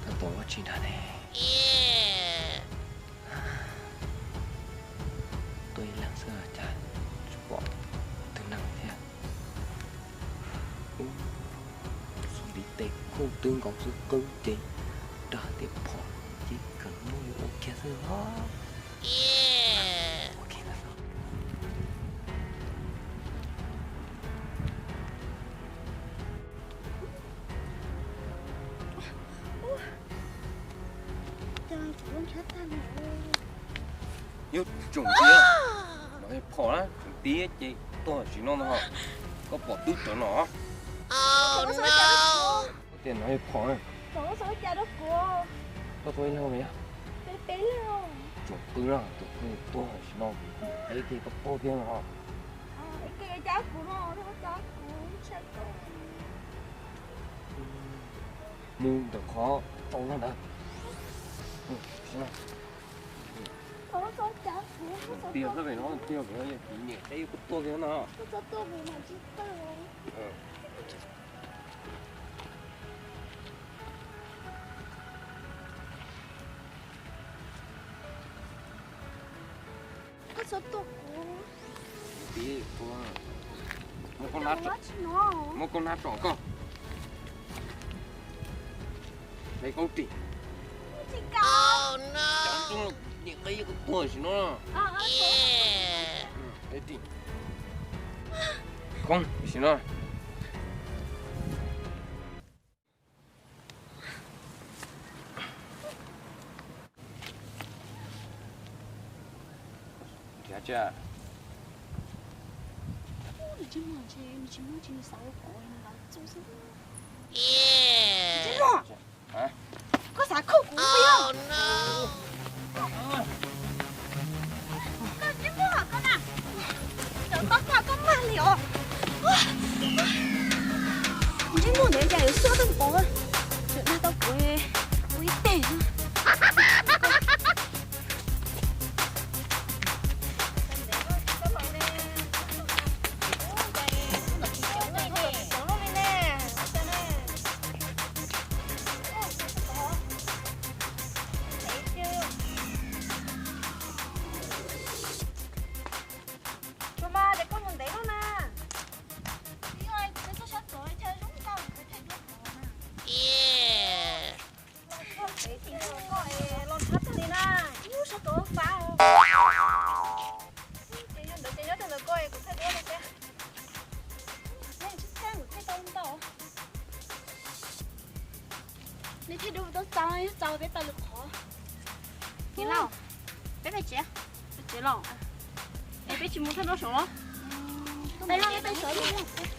Tab tom ua tsis nrag ne. Tuaj ib leeg xwb cas tsis pom tus neeg thiab. Ub, xub ntiv tes khuj twb nkaus xwb qwb ces dag tias phom ces kawg muab ua kiag xwb os. Ua kiag xwb. Yog tsoom tiag, no yog phom na, tsoom tiag ces tuag tam sim no ntag. Koj pom twb rawv no. Koj tias no yog phom na. Koj tuaj ib leeg los yog? Tsoom qwb na, tus qwb tuag tam sim no kuv niam qeb kiag koj tuag thiab no. Mus ntawm qhov tau zog ntawd. Tiag, tiag, kuv niam qeb kuv tuag thiab no. Koj txhob tua kuv. Muab koj nab tsom koj. Hle koob ris. Cov tub niam qeb yuav koj tuag tam sim no. Hle ris. Khoob tam sim no. Nrhiav tsi? Nws tsis muaj, nws tsis muaj, nws xav ua pov nws los txu xwb. Tsis muaj. Koj xav khuj kuv puas yog? Koj tsis muaj koj na. Cov tob tag koj mag li os. Ntsej muag ntawd cas yuav xuaj tau pov, tseem dag tau kuv ua ib teg. Tsuas mas ces koj mus ntev lawm na. Tsis yog, kuv peb txoj sab tod chaw zoo nkauj, kuv peb thaij duab tod na. Los nrhiav tag li na, ib lub sab tod fab os. Ces yog ntawd ces nyob rau ntawd koj, kuv thaij duab rau peb. Neb tsis thaij, kuv thaij tau ntau. Neb thaij duab tau txaus, txaus peb tau lwm qhov. Niam laus, peb pem tsev, pem tsev los. Es peb tsis mus thaij duab saum los? Peb los peb saum los.